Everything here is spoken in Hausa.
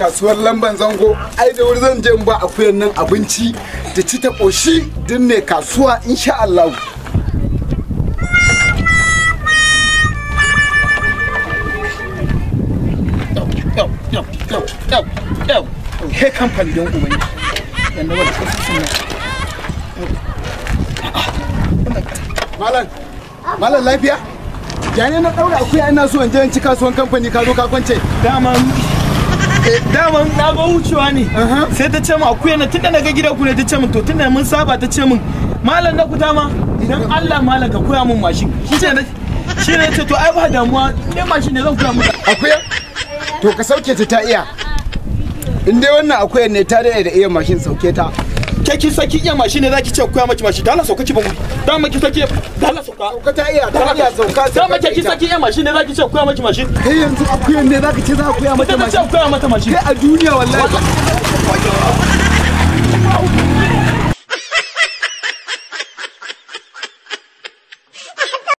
Kasuwar lamban zango ai da wuri zan je in ba akuyan nan abinci ta ci ta ƙoshi din ne kasuwa insha Allah. He kamfani don ubangi. Yanda wata kasusun nan. Malam, malam lafiya? Ya ne na ɗaura akuya ina so in je in ci kasuwan kamfani ka zo ka kwance. Daman daman na ga wucewa ne. Sai ta ce min akuya na tunda na ga gidan ku ne ta ce min to tunda mun saba ta ce min malam na kuta ma idan Allah malam ka koya min mashin. Shi ne ce to ai ba damuwa ne mashin ne zan koya maka. Akuya? To ka sauke ta ta iya. In dai wannan akuyar ne ta daɗe da iya mashin sauke ta. Ke kin saki iya mashin ne zaki ce koya maki mashin dala sauka ki bangu. Dama ki saki dala sauka. Sauka ta iya ta iya sauka. Dama ke kin saki iya mashin ne zaki ce koya maki mashin. Kai yanzu akuyar ne zaka ce za ka koya mata Ita ta ce mashin. koya mata mashin. Kai a duniya wallahi.